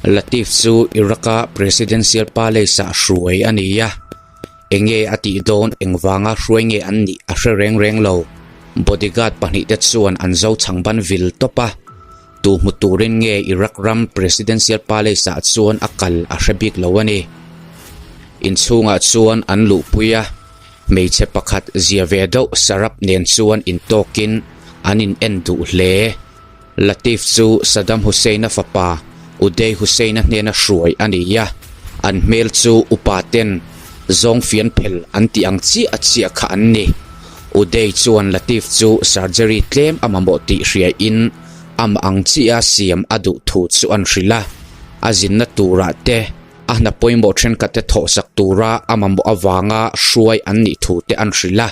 Latif chu Iraq-a Presidential Palace-ah hruai a ni a, enge a tih dawn engvanga hruai nge an nih a hre reng reng lo. Bodyguard pahnihte chuan an zo chhangban vil tawp a, tu hmu turin nge Iraq ram Presidential Palace-ah chuan a kal a hre bik lo a ni. Inchhungah chuan an luhpui a, hmeichhe pakhat zia ve deuh Sarab nen chuan intawkin an in en duh hle. Latif chu Saddam Hussein-a fapa Uday Hussein-a hnena hruai a ni a, an hmel chu upa ten zawng fian phel an tih ang chiah chiah kha an ni. Uday chuan Latif chu surgery tlem a mamawh tih hriain amah ang chiah siam a duh thu chu an hrilh a, a zinna turah te a hna pawimawh thenkhatte thawhsak tura a mamawh avanga hruai an nih thu te an hrilh a.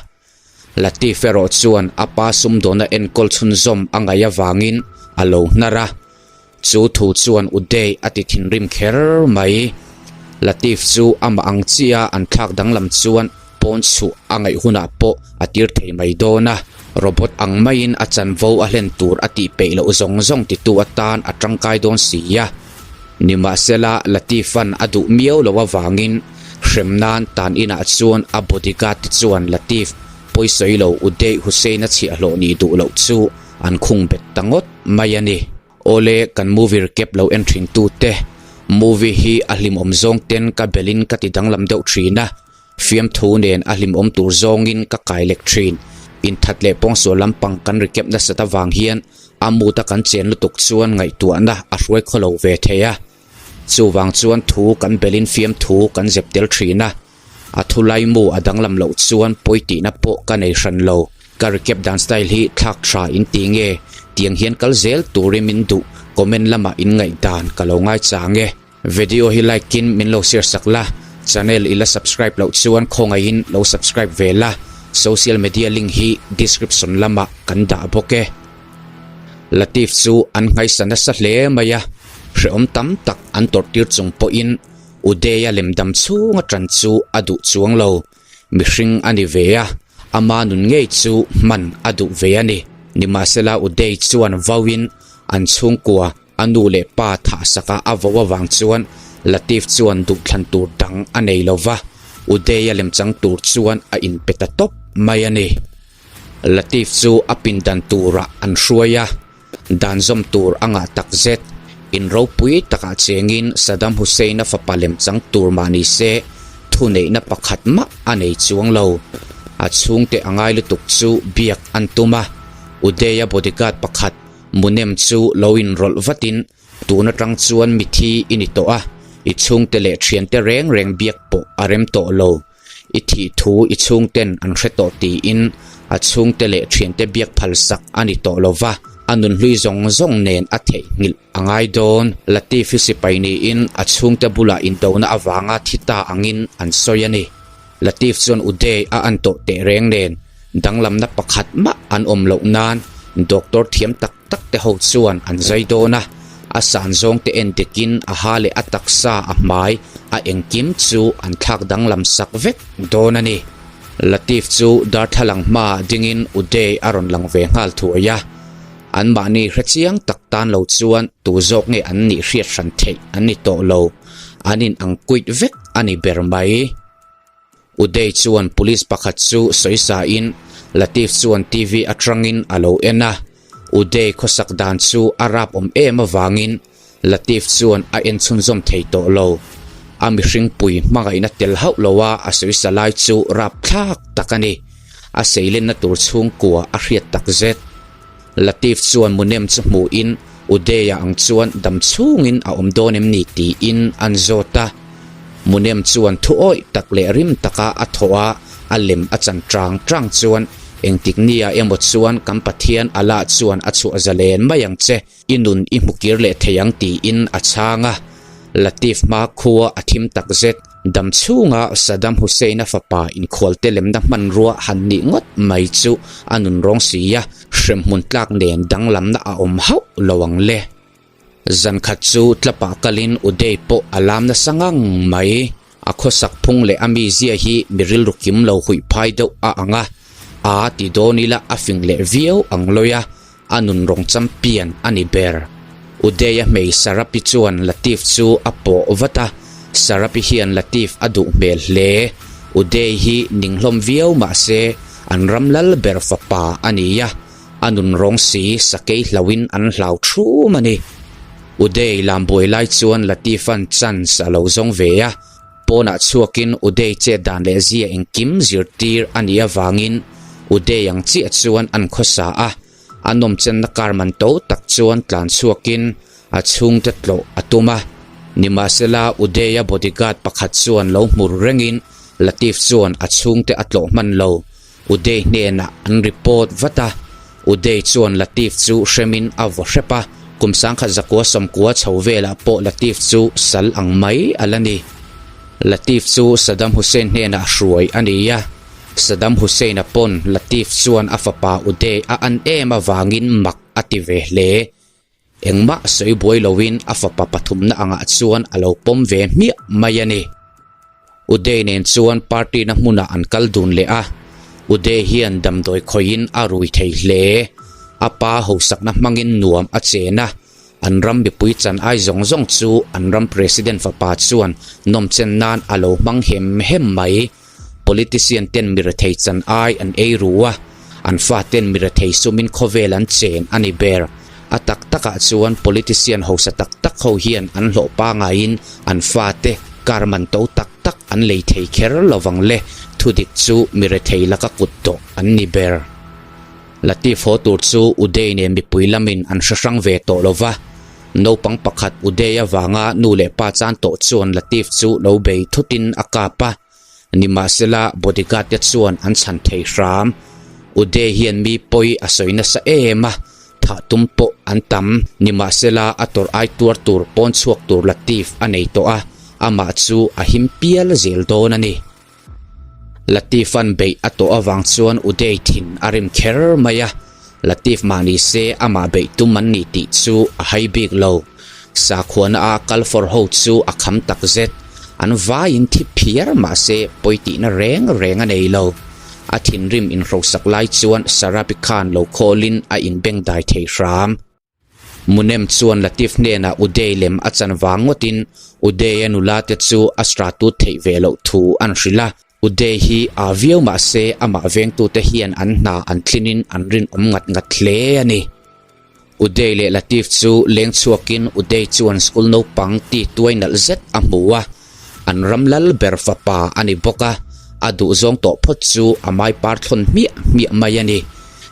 Latif erawh chuan a pa sumdawna enkawl chhunzawm a ngaih avangin a lo hnar a, chu thu chuan Uday a ti thinrim kher mai. Latif chu amah ang chiah an thlak danglam chuan pawn chhuah a ngaih hunah pawh a tir thei mai dawn a, robot ang maiin a chanvo a hlen tur a tih peih loh zawng zawng titu atan a tangkai dawn si a. Nimahsela Latif-a'n a duh miau loh avangin Hrem nan tan inah chuan a bodyguard te chuan Latif pawisawi lo Uday Hussein a chhiahhlawh nih duh loh chu an khung bet ta ngawt mai a ni. Awle kan movie recap lo en thin tu te, movie hi a hlimawm zawng ten ka belin ka ti danglam deuh thin a, fiamthu nen a hlimawm tur zawngin ka kai lek thin. Inthat leh pawngsual lampang kan recap nasat avang hian a mood a kan chen lutuk chuan ngaihtuahna a hruai khawlo ve thei a. Chuvang chuan thu kan belin fiamthu kan zep tel thin a, a thu laimu a danglam loh chuan pawi tihna pawh ka nei hran lo. Ka recap dan style hi thlak tha in ti nge? Tiang hian kal zel turin min duh, comment lamah in ngaihdan ka lo ngaichang e. Video hi like in min lo share sak la, channel i la subscribe loh chuan khawngaihin lo subscribe ve la, social media link hi description lamah kan dah bawk e. Latif chu an nghaisa nasa hle mai a, hrehawm tam tak an tawrh tir chung pawhin Uday-a lemdam chhunga tan chu a duh chuang lo. Mihring a ni ve a, ama nun ngei chu hman a duh ve a ni. Nimahsela Uday chuan vauin an chhungkua a nu leh pa thah saka a vo avang chuan Latif chuan duhthlan tur dang a nei lo va, Uday-a lemchang tur chuan a inpe ta tawp mai a ni. Latif chu a pindan turah an hruai a, dan zawm tur a ngah tak zet. In ropui takah chengin Saddam Hussein-a fapa lemchang tur mah ni se, thuneihna pakhat mah a nei chuang lo. A chhungte a ngai lutuk chu biak an tum a, Uday-a bodyguard pakhat Munem chu lo inrawlh vatin tun atang chuan mithi i ni tawh a, i chhungte leh thiante reng reng biak pawh a rem tawh lo. I thih thu i chhungten an hre tawh tiin a chhungte leh thiante biak phal sak a ni tawh lo va, a nunhlui zawng zawng nen a theihnghilh a ngai dawn. Latif hi sipai niin a chhungte bulah indona avanga thi ta angin an sawi a ni. Latif chuan Uday a an tawh teh reng nen danglamna pakhat mah an awm loh nan doctor thiam tak tak te ho chuan an zai dawn a, a san zawng te en dikin a ha leh a taksa a hmai a engkim chu an thlak danglam sak vek dawn a ni. Latif chu darthlalang hmaah dingin Uday a rawn lang ve nghal thuai a, anmahni hrechiang tak tan lo chuan tu zawk nge an nih hriat hran theih an ni tawh lo, an in ang kuit vek a ni ber mai. Uday chuan police pakhat chu sawi sa in Latif chuan TV atangin a lo en a, Uday khawsak dan chu a rap awm em avangin Latif chuan a en chhunzawm thei tawh lo. A mihring pui hmangaihna tel hauh lo a a sawi sa lai chu rap thlak tak a ni. A seilenna tur chhungkua a hriat tak zet. Latif chuan Munem chu hmuhin Uday-a ang chuan dam chhungin a awm dawn em ni tiin an zawt a. Munem chuan thu awih tak leh rim taka a thawh a, a lem a chan chang chang chuan engtik nia emaw chuan kan Pathian Allah chuan a chhuah zalen mai ang che, i nun i hmu kir leh thei ang tiin a chhang a. Latif hma khua a thim tak zet. Dam chhunga Saddam Hussein-a fapa inkhualte lemna hmanrua han nih ngawt mai chu a nun rawng si a, hremhmun tlak nen danglamna a awm hauh lo ang le. Zan khat chu tlapah kalin Uday pawh a lam nasa ngang mai. A khawsak phung leh a mizia hi mi rilru kim lo huih phai deuh a ang a, a ti dawn ila a fing leh viau ang lawi a, a nun rawng champion a ni ber. Uday-a hmei Sarapi chuan Latif chu a pawh vat a, Sarapi hian Latif a duh hmel hle. Uday hi ning hlawm viau mah se an ram lal ber fapa a ni a, a nun rawng si sakei hlauhin an hlau thum a ni. Uday lam buai lai chuan Latif-a'n chance a lo zawng ve a, Pawnah chhuakin Uday chet dan leh zia engkim zirtir a nih avangin Uday ang chiah chuan an khawsa a, a nawmchenna kar man to tak chuan tlan chhuakin a chhungte tlawh a tum a. Nimahsela Uday-a bodyguard pakhat chuan lo hmur rengin Latif chuan a chhungte a tlawh hman lo. Uday hnenah an report vat a, Uday chuan Latif chu hremin a vaw hrep a, kum sangkhat zakua sawmkua chho velah pawh Latif chu sal ang mai a la ni. Latif chu Saddam Hussein hnenah hruai a ni a, Saddam Hussein-a pawn Latif chuan a fapa Uday a an em avangin mak a ti ve hle. Engmah sawi buai loin a fapa pathumna angah chuan a lo pawm ve hmiah mai a ni. Uday nen chuan party na hmunah an kal dun leh a, Uday hian damdawi khawihin a rui thei hle. A pa hausakna hmangin nuam a chen a, an ram mipui chan ai zawng zawng chu an ram president fapa chuan nawmchen nan a lo hmang hem hem mai. Politician ten mi rethei chan ai an ei ru a, an fa ten mi rethei sumin khawvel an chen a ni ber. A tak takah chuan politician hausa tak tak ho hian an hlawh pangaiin an fate car man to tak tak an lei thei kher lovang le, thudik chu mi rethei laka kut tawh an ni ber. Latif haw tur chu Uday nen mipui lamin an hre hrang ve tawh lova, naupang pakhat Uday avanga nu leh pa chan tawh chuan Latif chu lo bei thutin a kap a, Nimahsela, bodyguard te chuan an chhan thei hram. Uday hian mi pawi a sawi nasa em a, thah tum pawh an tam. Nimahsela, a tawrh ai tuar tur pawn chhuak tur Latif a nei tawh a, amah chu a him pial zel dawn a ni. Latif-a'n beih a tawh avang chuan Uday thin a rim kher mai a, Latif mah ni se amah beih tum an ni tih chu a hai bik lo. Sakhuana a kal fawr ho chu a kham tak zet. An vaiin thi phiar mah se pawi tihna reng reng a nei lo. A thinrim inhrosak lai chuan Sarabi Khan lo khawlin a inbengdai thei hram. Munem chuan Latif hnenah Uday lem a chan vang ngawtin Uday-a nula te chu a stratut theih ve loh thu an hrilh a. Uday hi aa viau mah se amah vengtute hian an hna an thlinin an rinawm ngat ngat hle a ni. Uday leh Latif chu leng chhuakin Uday chuan school naupang ti tuai nalh zet a hmu a, an ram lal ber fapa a ni bawk a, a duhzawng tawh phawt chu a mai par thlawn hmiah hmiah mai a ni.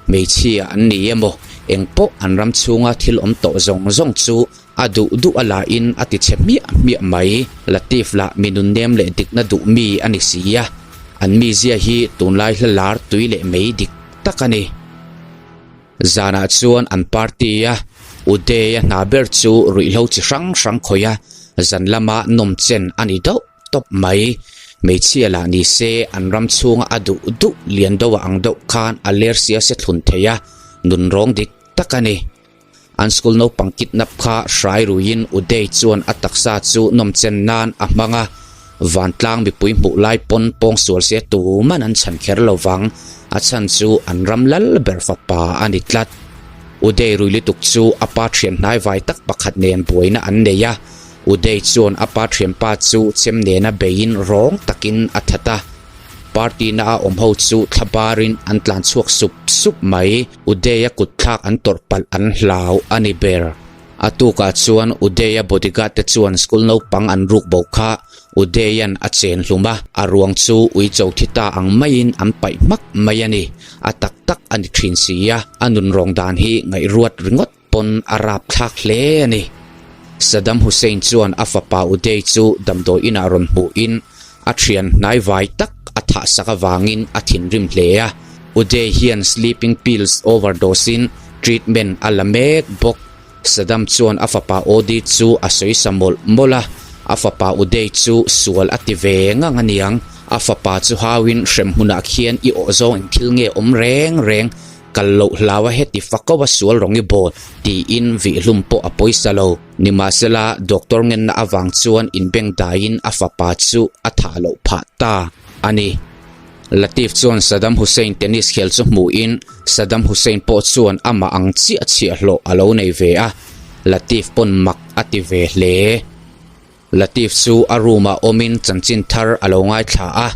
Hmeichhia an ni emaw, engpawh an ram chhunga thil awm tawh zawng zawng chu a duh duh a lahin a ti chhe hmiah hmiah mai. Latif lah mi nunnem leh dikna duh mi a ni si a, an mizia hi tunlai hla lar tui leh mei dik tak a ni. Zanah chuan an party a, Uday-a hna ber chu ruihhlo chi hrang hrang khawih a, zan lama nawmchen a ni deuh tawp mai. Hmeichhia lah ni se an ram chhunga a duh duh lian deuh ang deuh khan a ler sia se thlun thei a, nunrawng dik tak a ni. An school naupang kidnap kha hrai ruiin Uday chuan a taksa chu nawmchen nan a hmang a, Vantlang mipui hmuh lai pawn pawngsual se tuman an chhan kher lo vang, a chhan chu an ram lal ber fapa a ni tlat. Uday rui lutuk chu a pa thian hnaivai tak pakhat nen buaina an nei a, Uday chuan a pa thianpa chu chem nena beiin rawng takin a that a. Party na a awm ho chu thla barin an tlan chhuak sup sup mai. Uday-a kut thlak an tawrh palh an hlau a ni ber. A tukah chuan Uday-a bodyguard te chuan school naupang an ruk bo kha Uday-a'n a chen hlum a, a ruang chu uicho thi ta ang maiin an paih hmak mai a ni. A tak tak a ni thin si a, a nun rawng dan hi ngaihruat ringawt pawn a rap thlak hle a ni. Saddam Hussein chuan a fapa Uday chu damdawi inah rawn hmuhin a thian hnaivai tak a thah sak avangin a thinrim hle a. Uday hian sleeping pills overdose-in treatment a la mek bawk. Saddam chuan a fapa Odi chu a sawi sa mawlh mawlh a, a fapa Uday chu sual a ti ve ngang a niang. A fapa chu hauin hrem hmunah khian i awh zawng eng thil nge awm reng reng, kal loh hlau a heti fako a sual rawng i bawl tiin vihhlum pawh a pawisa lo. Nimahsela, doctor ngenna avang chuan inbengdaiin a fapa chu a thah loh phah ta a ni. Latif chuan Saddam Hussein tennis khel chu hmuhin Saddam Hussein pawh chuan amah ang chiah chiah hlawh a lo nei ve a. Latif pawn mak a ti ve hle. Latif chu a room ah awmin chanchin thar a lo ngaithla a,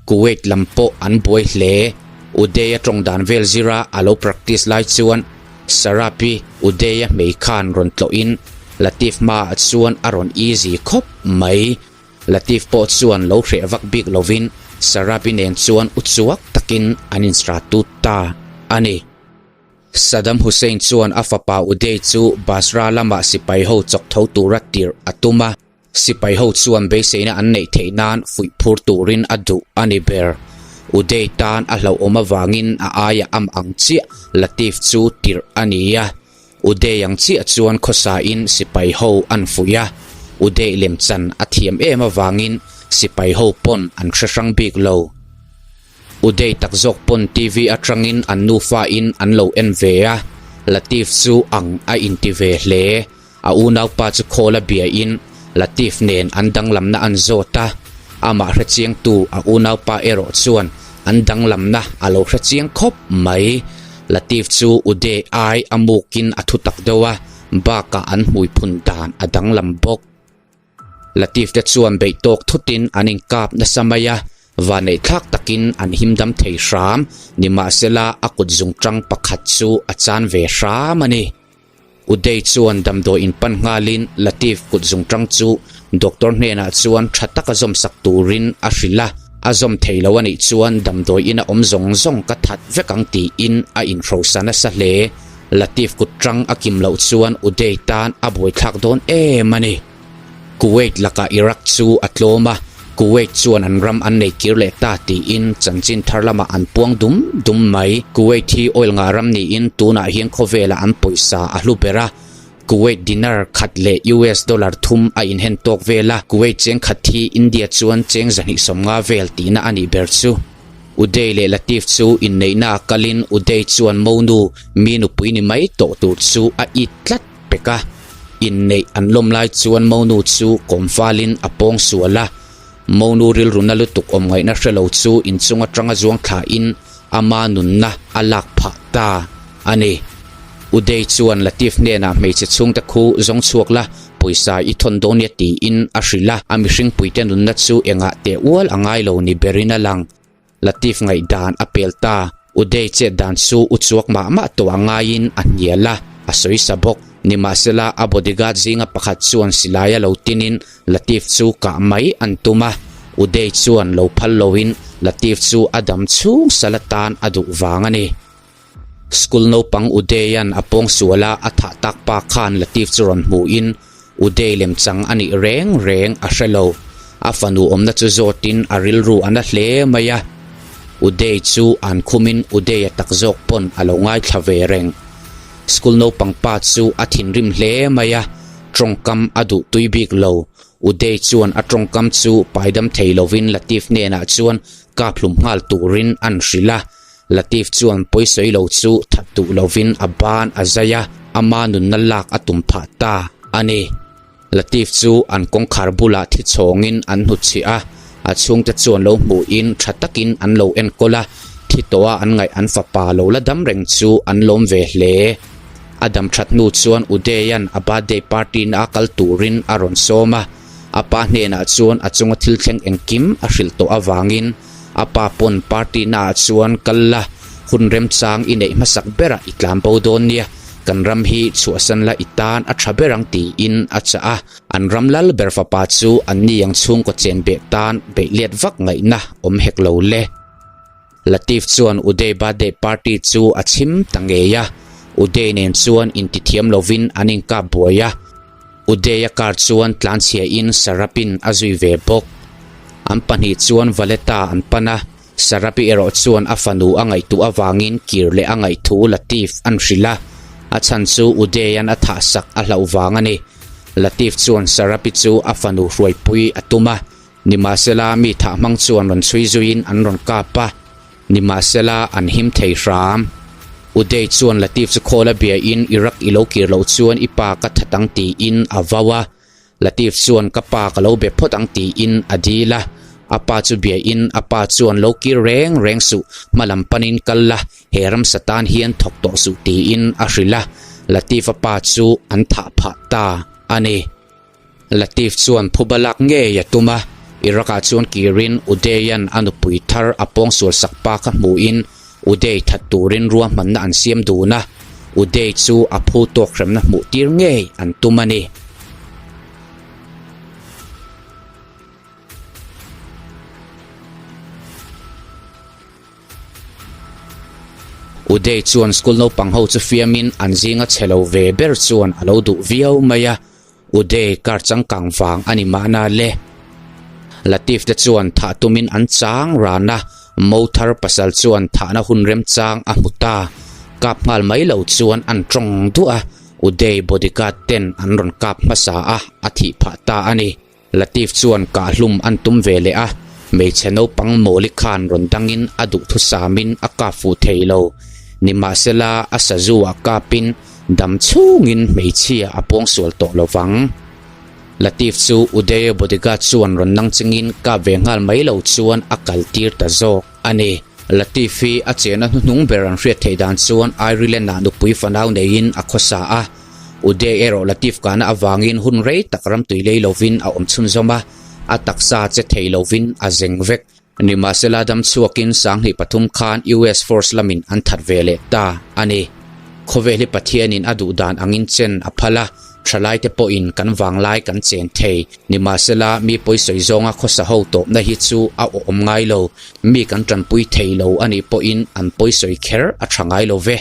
Kuwait lam pawh an buai hle. Uday a tawng dan vel zira a lo practice lai chuan Sarap-i Uday-a hmei khan rawn tlawhin Latif hmaah chuan a rawn easy khawp mai. Latif pawh chuan lo hreh vak bik lovin Sarap-i nen chuan uchuak takin an insratut ta a ni. Saddam Hussein chuan a fapa Uday chu Basra lamah sipai ho chawk tho tura tirh a tum a, sipai ho chuan beiseina an neih theih nan fuih phur turin a duh a ni ber. Uday tan a hlauhawm avangin a aia am ang chiah Latif chu tirh a ni a, Uday ang chiah chuan khawsain sipai ho an fuih a, Uday lemchan a thiam em avangin sipai ho pawn an hre hrang bik lo. Uday tak zawk pawn TV atangin an nufa in an lo en ve a, Latif chu ang a inti ve hle. A unaupa chu call a bia in Latif nen an danglamna an zawt a, amah hrechiangtu a unaupa erawh chuan an danglamna a lo hrechiang khawp mai. Latif chu Uday ai a mukin a thutak deuh a, bakah an hmuiphun dan a danglam bawk. Latif te chuan beih tawk thutin an inkap nasa mai a, vanneih thlak takin an him dam thei hram, nimahsela a kut zungtang pakhat chu a chan ve hram a ni. Uday chuan damdawi inpan nghalin Latif kut zungtang chu doctor hnenah chuan tha taka zawmsak turin a hrilh a, a zawm thei lo a nih chuan damdawi ina awm zawng zawng ka that vek ang tiin a inhrosa nasa hle. Latif kut tang a kim loh chuan Uday tan a buaithlak dawn em a ni. Kuwait lakah Iraq chu a tlawm a, Kuwait chuan an ram an nei kir leh ta tiin chanchin thar lamah an puang dum dum mai. Kuwait hi oil ngah ram niin tunah hian khawvelah an pawisa a hlu ber a, Kuwait dinar khat leh US dollar thum a inhen tawk vel a, Kuwait cheng khat hi India chuan cheng 250 vel tihna a nih ber chu. Uday leh Latif chu inneihna a kalin Uday chuan monu mi nupui ni mai tawh tur chu a it tlat pek a. Inneih an lawm lai chuan monu chu kawm falin a pawng sual a. Monu rilruna lutuk awm ngaihna hre lo chu inchung atanga zuang thlain ama nunna a lak phah ta a ni. Uday chuan Latif hnenah hmeichhe chhungte khu zawng chhuak la, pawisa i thawn dawn nia tiin a hrilh a, a mihring puite nunna chu engah teh ual a ngai lo ni berin a lang. Latif ngaihdan a pel ta, Uday chet dan chu u chuak mah mah tawh a ngaiin a hnial a, a sawi sa bawk. Nimahsela a bodyguard zinga pakhat chuan silai a lo tinin Latif chu kah mai an tum a, Uday chuan lo phal loin Latif chu a dam chhung sal atan a duh vang a ni. School naupang Uday-a'n a pawng sual a, a thah tak pa khan Latif chu rawn hmuhin Uday lemchang a nih reng reng a hre lo. A fanu awmna chu zawtin a rilru a na hle mai a. Uday chu an khumin Uday-a tak zawk pawn a lo ngaithla ve reng. School naupang pa chu a thinrim hle mai a, tawngkam a duh tui bik lo. Uday chuan a tawngkam chu paidam thei lovin Latif hnenah chuan kap hlum nghal turin an hrilh a. Latif chuan pawisawi lo chu that duh lovin a ban a zai a, ama nunna lak a tum phah ta a ni. Latif chu an kawngkhar bulah thi chhawngin an hnutchhih a, a chhungte chuan lo hmuhin tha takin an lo enkawl a, thi tawha an ngaih an fapa lo la dam reng chu an lawm ve hle. A dam that hnu chuan Uday-a'n a birthday party na a kal turin a rawn sawm a, a pa hnenah chuan a chunga thil thleng engkim a hrilh tawh avangin A pa pawn party naah chuan kal la, hun remchang i neih hmasak berah i tlan bo dawn nia, kan ram hi chhuahsan la i tan a tha ber ang tiin a chah a. An ram lal ber fapa chu an ni ang chhungkaw chen beh tan beih let vak ngaihna awm hek lo le. Latif chuan Uday birthday party chu a chhim ta ngei a, Uday nen chuan intithiam lovin an inkap buai a. Uday-a car chuan tlanchhiain Sarap-in a zui ve bawk. An pahnih chuan Valletta an pan a, Sarap-i erawh chuan a fanu a ngaihtuah avangin kir leh a ngaihthu Latif an hrilh a, a chhan chu Uday-a'n a thahsak a hlauh vang a ni. Latif chuan Sarap-i chu a fanu hruaipui a tum a, nimahsela mi thah hmang chuan rawn chhui zuiin an rawn kap a. Nimahsela, an him thei hram. Uday chuan Latif chu khawl a biain Iraq i lo kir loh chuan i pa ka that ang tiin a vau a. Latif chuan ka pa ka lo be phawt ang tiin a dil a. A pa chu biain a pa chuan lo kir reng reng suh, hma lam panin kal la, he ramsa tan hian thawk tawh suh tiin a hrilh a. Latif-a pa chu an thah phah ta a ni. Latif chuan phuba lak ngei a tum a, Iraq-ah chuan kirin Uday-a'n a nupui thar a pawngsual sak pa kha hmuhin Uday that turin ruahmanna an siam dun a, Uday chu a phu tawk hremna hmuh tir ngei an tum a ni. Uday chuan school naupang ho chu fiamin an zinga chhe lo ve ber chuan a lo duh viau mai a, Uday kar changkang vang a ni mahna le. Latif te chuan thah tumin an chang ran a, Mo thar pasal chuan thahna hun remchang a hmu ta. Kap nghal mai lo chuan an tawng duah a, Uday bodyguard ten an rawn kap hmasa a, a thih phah ta a ni. Latif chuan kahhlum an tum ve leh a, hmeichhe naupang Mawli khan rawn dangin a duhthusamin a kap fuh thei lo. Nimahsela a sazu ah kapin dam chhungin hmeichhia a pawngsual tawh lo vang. Latif chu Uday bodyguard chuan rawn nang chingin kap ve nghal mai lo chuan a kal tir ta zawk a ni. Latif hi a chena hnuhnung ber an hriat theih dan chuan Ireland ah nupui fanau neiin a khawsa a. Uday erawh Latif kahna avangin hun rei tak ramtui lei lovin a awm chhunzawm a, a taksa che thei lovin a zeng vek. Nimahsela dam chhuakin 2003 khan US Force lamin an that ve leh ta a ni. Khawvel hi Pathianin a duh dan angin chen a phal a, thalaite pawhin kan vanglai kan chen thei. Nimahsela mi pawisawi zawnga khawsa ho tawpna hi chu a awm ngai lo. Mi kan tanpui thei lo a nih pawhin an pawisawi kher a tha ngai lo ve.